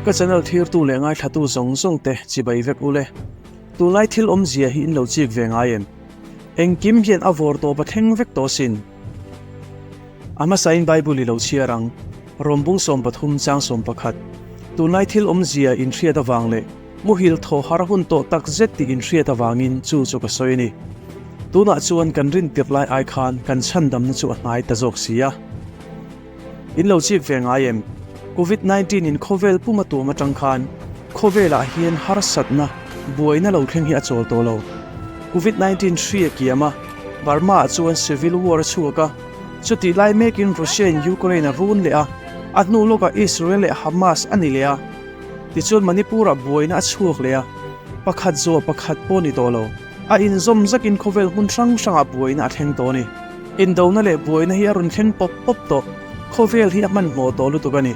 Ka channel thirtu leh ngaithlatu zawng zawng te chibai vek ule. Tunlai thil awmzia hi in lo chik ve ngai em? Engkim hian a vawr tawp a thleng vek tawh sin. A hmasain Bible i lo chhiar ang, Rom bung 13 chang 11. Tunlai thil awmzia in hriat avang leh muhil thaw har hun tawh tak zet tih in hriat avangin chu chu ka sawi a ni. Tunah chuan kan rin tirh lai ai khan kan chhandamna chu a hnai ta zawk si a. In lo chik ve ngai em? Covid 19 in khawvel pum a tuam atang khan khawvelah hian harsatna, buaina lo thleng hi a chawl tawh lo. Covid 19 hri a kiam a, Burma ah chuan civil war a chhuak a, chutih lai mekin Russia in Ukraine a run leh a, a hnu lawkah Israel leh Hamas a ni leh a, tichuan Manipur ah buaina a chhuak leh a, pakhat zawh pakhat pawh ni tawh lo. A inzawm zakin khawvel hmun hrang hrangah buaina a thleng tawh a ni. Indona leh buaina hi a rawn thleng pawp pawp tawh. Khawvel hi a hmanhmawh tawh lutuk a ni.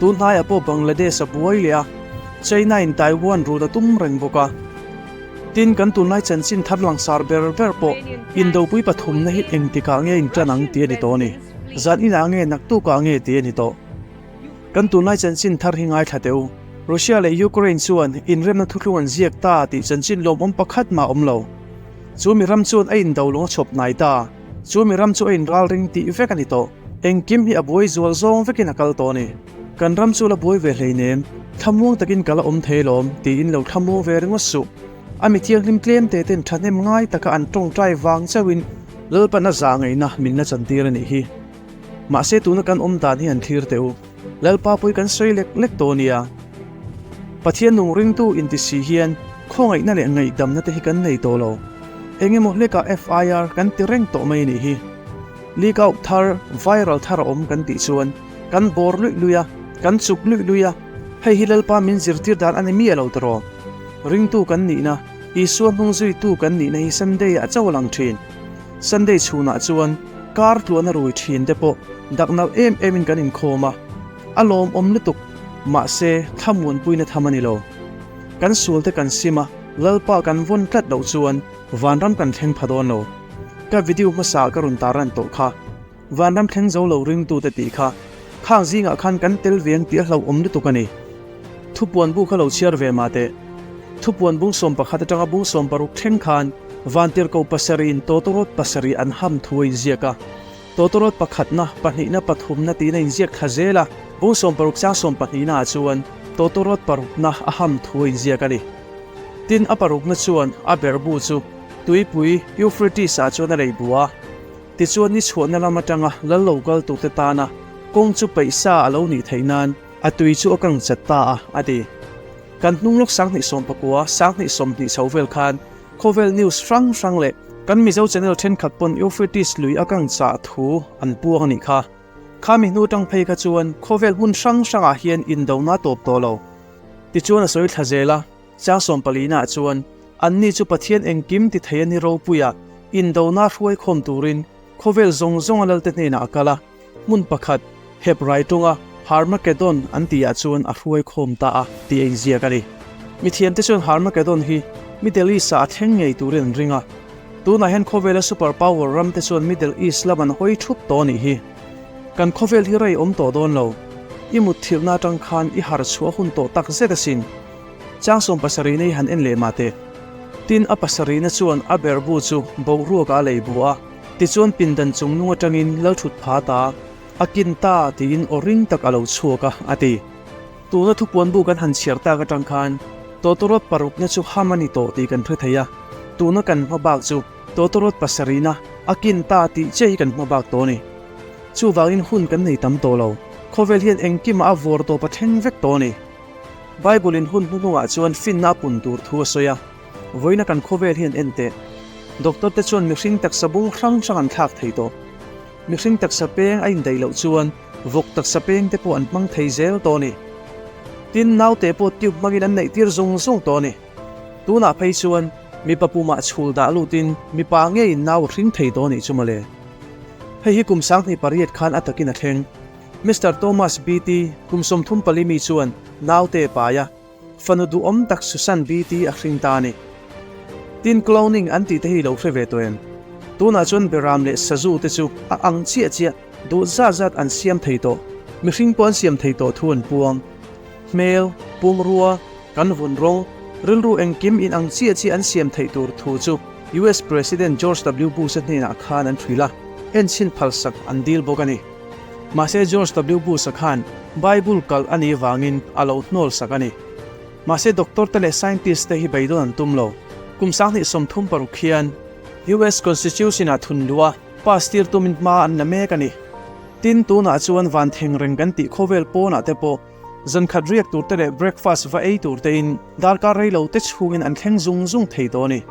Tun hnaiah pawh Bangladesh a buai leh a, China in Taiwan rut a tum reng bawk a. Tin, kan tunlai chanchin thar langsar ber ber pawh Indopui pathumna hi engtikah nge intan ang tih a ni tawh a ni. Zan inah nge naktukah nge tih a ni tawh. Kan tunlai chanchin thar hi ngaithla teh u. Russia leh Ukraine chuan inremna thuthlung an ziak ta tih chanchin lawmawm pakhat mah a awm lo. Chu mi ram chuan a indo lung a chhawp hnai ta. Chu mi ram chu a inral ring tih vek a ni tawh. Engkim hi a buai zual zawng vekin a kal tawh a ni. Kan ram chu la buai ve hleinem, thlamuang takin ka la awm thei lawm tiin lo thlamuang ve ringawt suh. A mi thianghlim tlem te ten thahnem ngai taka an tawngtai vang chauhin Lalpan a zah ngaihna min la chantir a nih hi. Mahse tuna kan awm dan hi an thlir teh u. Lalpa pawh hi kan sawi lek lek tawh nia. Pathian nung ringtu inti si hian khawngaihna leh ngaihdamna te hi kan nei tawh lo. Eng emaw hlekah FIR kan ti reng tawh mai a nih hi. Leak out thar, viral thar a awm kan tih chuan kan bawr luih luih a, kan chuk luih luih a, hei hi Lalpa min zirtir dan a ni miah lo tiraw? Ringtu kan nihna, Isua hnung zuitu kan nihna hi Sunday ah chauh a lang thin. Sunday chhunah chuan kar tluan a rui thin te pawh dak nalh em em in kan inkhawm a, a lawmawm lutuk, mahse thlamuanpuina tham a ni lo. Kan sual te kan sim a, Lalpa kan vawn tlat loh chuan vanram kan thleng pha dawn lo. Ka video hmasa ah ka rawn tar ran tawh kha. Vanram thleng zo lo ringtute tih kha khang zingah khan kan tel ve ang tih a hlauhawm lutuk a ni. Thupuan bu kha lo chhiar ve mah teh. Thupuan bung 11 atanga bung 60 thleng khan Vantirhkoh pasarih in tawtawrawt pasarih an ham thu a inziak a. Tawtawrawt pakhatna, pahnihna, pathumna tiin a inziak thla zel a. Bung 60 chang sawmpahnihna ah chuan tawtawrawt parukna a ham thu a inziak a ni. Tin, a parukna chuan a berhbu chu tuipui Euphrates ah chuan a lei bu a. Tichuan ni chhuahna lam atanga lal lo kal turte tana kawng chu peih sa a lo nih theih nan a tui chu a kang chat ta a, a ti. Kan hnung lawk 2019, 2020 chho vel khan khawvel news hrang hrang leh kan Mizo channel thenkhat pawn Euphrates lui a kang chah thu an puang a nih kha. Khami hnu tang phei kha chuan khawvel hmun hrang hrangah hian indona tawp tawh lo. Tichuan a sawi thla zel a. Chang sawmpalinaah chuan, Anni chu Pathian engkim ti thei a ni ropuia indona hruai khawm turin khawvel zawng zawnga lalte hnenah a kal a, hmun pakhat, Hebrai tawnga Harmakedon an tihah chuan a hruai khawm ta a tih a inziak a ni. Mithiamte chuan Harmakedon hi Middle East-ah a thleng ngei turin an ring a, tunah hian khawvela super power ramte chuan Middle East lam an hawi thup tawh a nih hi. Kan khawvel hi rei awm tawh dawn lo, i mutthilhna atang khan i harh chhuah hun tawh tak zet asin. Chang 70 nei han en leh mah teh. Tin, a pasarihna chuan a berhbu chu boruakah a lei bu a, tichuan pindan chung nung atangin lalthut pha ta, a kin ta tiin aw ring tak a lo chhuak a, a ti. Tuna thupuan bu kan han chhiar tak atang khan tawtawrawt parukna chu ham a ni tawh tih kan hre thei a, tuna kan hma bak chu tawtawrawt pasarihna a kin ta tih chiah hi kan hma bak tawh a ni. Chuvangin hun kan nei tam tawh lo. Khawvel hian engkimah a vawr tawp a thleng vek tawh a ni. Bible in hun hnuhnungah chuan finna a pun tur thu a sawi a, vawiina kan khawvel hian en teh. Doctor te chuan mihring taksa bung hrang hrang an thlak thei tawh. Mihring taksa peng a indaih loh chuan vawk taksa peng te pawh an hmang thei zel tawh a ni. Tin, naute pawh tube hmangin an neih tir zung zung tawh a ni. Tunah phei chuan mipa pumah chhul dah lutin mipa ngeiin nau a hring thei tawh a nih chu mawle. Hei hi kum 2008 khan a takin a thleng. Mister Thomas Beatty, kum 34 mi chuan naute pai a, fanu duhawm tak Susan Beatty a hring ta a ni. Tin, cloning an tih te hi lo hre ve tawh em? Tunah chuan beram leh sazu te chu a ang chiah chiah, duh zat zat an siam thei tawh. Mihring pawh an siam thei tawh thu an puang. Hmel, pumrua, kan vun rawng, rilru engkim in ang chiah chiah an siam theih tur thu chu US President George W. Bush-a hnenah khan an hrilh a, enchhin phalsak an dil bawk a ni. Mahse George W. Bush-a khan Bible kalh a nih vangin a lo hnawl sak a ni. Mahse doctor te leh scientist te hi beidawn an tum lo. Kum 2036 hian US Constitution-ah thun luh a pass tir tumin hma an la mek a ni. Tin, tunah chuan van theng reng kan tih khawvel pawnah te pawh Zankhat riak tur te leh breakfast va ei tur tein darkar rei lo te chhungin an thleng zung zung thei tawh a ni.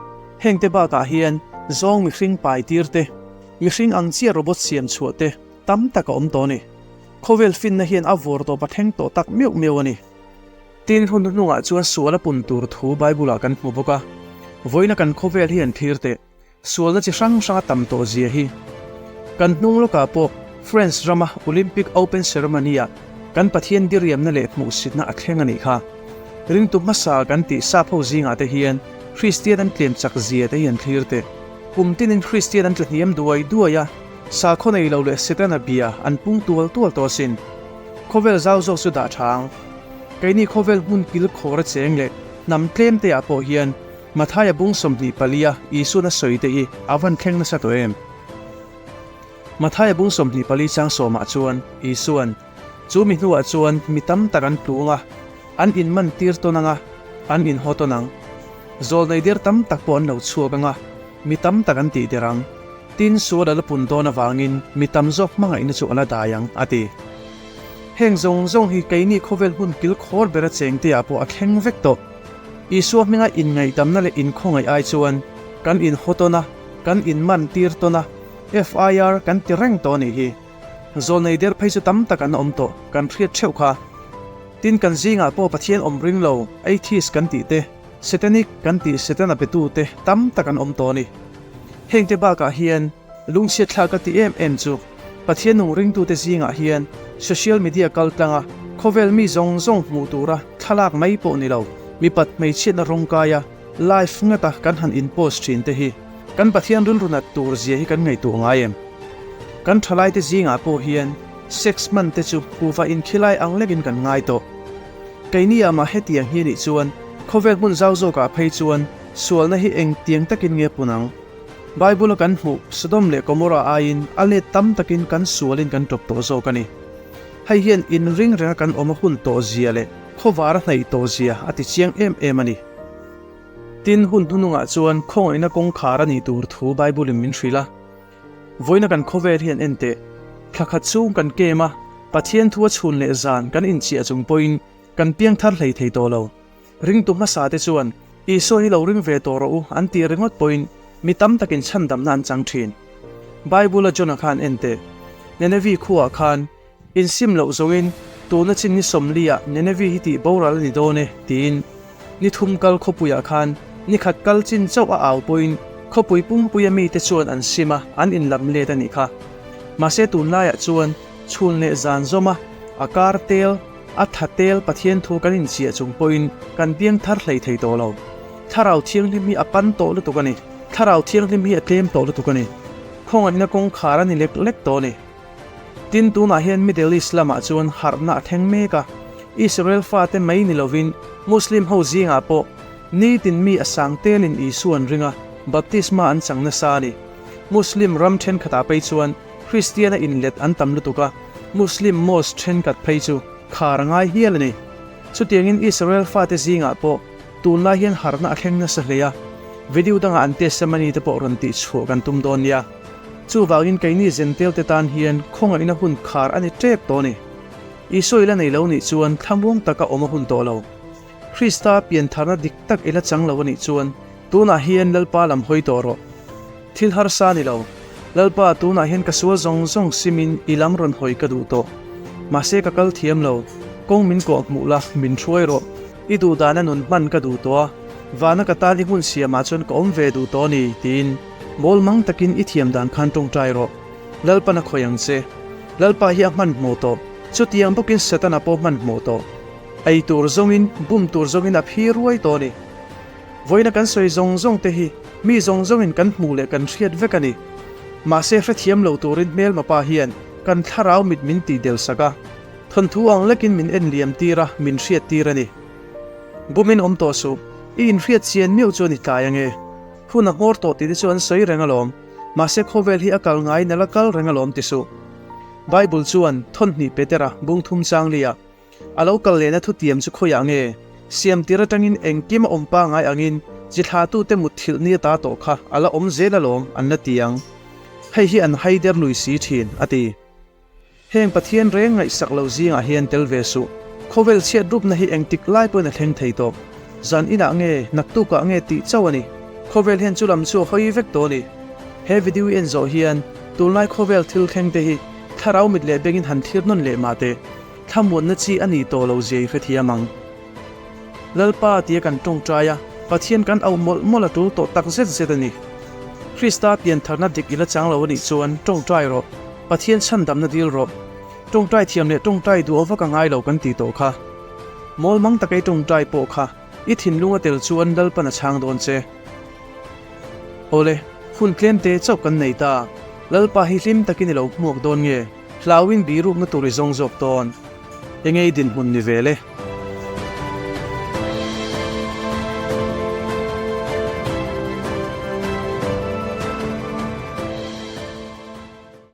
Heng te bakah hian zawng mihring pai tir te, mihring ang chiah robot siam chhuah te tam tak a awm tawh a ni. Khawvel finna hian a vawr tawp a thleng tawh tak meuh meuh a ni. Tin, hun hnuhnungah chuan sual a pun tur thu Bible-ah kan hmu bawk a. Vawiina kan khawvel hi an thlir teh. Sualna chi hrang hrang a tam tawh zia hi. Kan hnung lawkah pawh France rama Olympic Open Ceremony-ah kan Pathian diriamna leh hmuhsitna a thleng a nih kha. Ringtu hmasa kan tih sap ho zingah te hian Kristian an tlem chak zia te hi an thlir teh. Kum tinin Kristian an tla hniam duai duai a, sakhaw nei lo leh Setana bia an pung tual tual tawh asin. Khawvel zau zawk chu dah tha ang. Keini khawvel hmun kil khawr a cheng leh hnam tlem te ah pawh hian Mathaia bung 24 a Isuan a sawi te hi a van thleng nasa tawh em? Mathaia bung 24 chang sawmah chuan Isuan, Chu mi hnuah chuan mi tam tak an tlung a, an inman tir tawn ang a, an inhaw tawn ang. Zawlnei der tam tak pawh an lo chhuak ang a, mi tam tak an tih der ang. Tin, sual a la pun dawn avangin mi tam zawk hmangaihna chu a la dai ang, a ti. Heng zawng zawng hi keini khawvel hmun kilkhawr bera chengte-ah pawh a thleng vek tawh. Isua hminga inngaihdamna leh inkhawngaih ai chuan kan inhaw tawn a, kan inman tir tawn a, FIR kan ti reng tawh a nih hi. Zawlnei der phei chu tam tak an awm tawh, kan hriat theuh kha. Tin, kan zingah pawh Pathian awm ring lo, atheist kan tih te, Satanic kan tih Setana betu te tam tak an awm tawh a ni. Hengte bakah hian lungchhiat thlak ka ti em em chu Pathian nung ringtute zingah hian social media kal tlanga khawvel mi zawng zawng hmuh tura thlalak mai pawh ni lo, mipat hmeichhiatna rawngkaia live ngata kan han in post thin te hi kan Pathian rilru nat tur zia hi kan ngaihtuah ngai em? Kan thalaite zingah pawh hian sex hman te chu kuhva inkhilai ang lekin kan ngai tawh. Keini ah mah hetiang hi a nih chuan khawvel hmun zau zawkah phei chuan sualna hi engtiang takin nge pun ang? Bible-a kan hmuh Sodom leh Gomorrah aiin a let tam takin kan sualin kan tawp tawh zawk a ni. Hei hian inring renga kan awm a hun tawh zia leh khawvar a hnaih tawh zia a ti chiang em em a ni. Tin, hun hnunungah chuan khawngaihna kawngkhar a nih tur thu Bible-in min hrilh a. Vawiina kan khawvel hian en teh, thla khat chhung kan kem a, Pathian thu a chhun leh zan kan inchiah chung pawhin kan piang thar hlei thei tawh lo. Ringtu hmasa te chuan, Isua hi lo ring ve tawh rawh u an tih ringawt pawhin mi tam takin chhandamna an chang thin. Bible-a Jonah khan en teh, Nenevi khuaah khan insim loh zawngin tuna chin ni sawmliah Nenevi hi tih boral a ni dawn e tiin ni thum kal khawpuiah khan ni khat kal chin chauh a au pawhin khawpui pumpuia mite chuan an sim a, an inlam let a nih kha. Mahse tunlaiah chuan chhun leh zan zawma a kar tel, A tha tel Pathian thu kan inchiah chung pawhin kan piang thar hlei thei tawh lo. Thlarau Thianghlim hi a pan tawh lutuk a ni. Thlarau Thianghlim hi a tlem tawh lutuk a ni. Khawngaihna kawngkhar a ni lek lek tawh a ni. Tin, tunah hian Middle East lamah chuan harhna a thleng mek a. Israel fate mai ni lovin Muslim ho zingah pawh nitin mi a sang telin Isua an ring a, baptisma an chang nasa a ni. Muslim ram thenkhatah phei chuan Kristiana inlet an tam lutuk a, Muslim mosque thenkhat phei chu khar a ngai hial a ni. Chutiangin Israel fate zingah pawh tunlai hian harhna a thleng nasa hle a, video dangah an testimony te pawh rawn tih chhuah kan tum dawn nia. Chuvangin keini Zentail te tan hian khawngaihna hun khar a ni tep tawh a ni. Isua ila nei lo nih chuan thlamuang taka awm a hun tawh lo. Krista piantharna dik tak ila chang lo a nih chuan tunah hian Lalpa lam hawi tawh rawh. Thil harsa ni lo. Lalpa, tunah hian ka sual zawng zawng simin i lam rawn hawi ka duh tawh. Mahse ka kal thiam lo. Kawng min kawh hmuh la, min hruai rawh. I duh dana nun hman ka duh tawh a, vana ka tan i hmun siamah chuan ka awm ve duh tawh a ni, tiin mawl mang takin i thiam dan khan tawngtai rawh. Lalpan a khawih ang che. Lalpa hi a hmanhmawh tawh. Chutiang bawkin Setana pawh hmanhmawh tawh. Ei tur zawngin, bum tur zawngin a phi ruai tawh a ni. Vawiina kan sawi zawng zawng te hi mi zawng zawngin kan hmuh leh kan hriat vek a ni. Mahse hrethiam lo turin hmelma pa hian kan thlarau mit min tih del sak a. Thawnthu ang lekin min en liam tir a, min hriat tir a ni. Bumin awm tawh suh, i inhriat chian miauh chuan i tlai ange. Hun a hmawr tawh tih te chu an sawi reng alawm, mahse khawvel hi a kal ngaiin a la kal reng alawm ti suh. Bible chuan thawnhnih Petera bung thum chang liah a lo kal lehna thutiam chu khawiah nge? Siam tir atangin engkim a awm pangai angin chi thlatute mutthilh ni ata tawh kha a la awm zel alawm an la ti ang. Hei hi an haider lui si thin, a ti. Heng Pathian reng ngaihsak lo zingah hian tel ve suh. Khawvel chhiat rupna hi engtik lai pawhin a thleng thei tawh. Zan inah nge, naktukah nge tih chauh a ni. Khawvel hian chu lam chu a hawi vek tawh a ni. He video i en zawh hian tunlai khawvel thil thleng te hi thlarau mit leh bengin han thlir nawn leh mah teh. Thlamuanna chi a ni tawh lo zia i hrethiam ang. Lalpa tia kan tawngtai a, Pathian kan auh mawlh mawlh a tul tawh tak zet zet a ni. Krista piantharna dik i la chang lo a nih chuan tawngtai rawh, Pathian chhandamna dil rawh. Tawngtai thiam leh tawngtai duh vak a ngai lo kan ti tawh kha. Mawl mang taka i tawngtai pawh kha i thinlung a tel chuan Lalpan a chhang dawn che. Awle, hun tlem te chauh kan nei ta. Lalpa hi hlim takin i lo hmuak dawn nge? Hlauin birukna tur i zawng zawk dawn. Engei dinhmun ni ve le?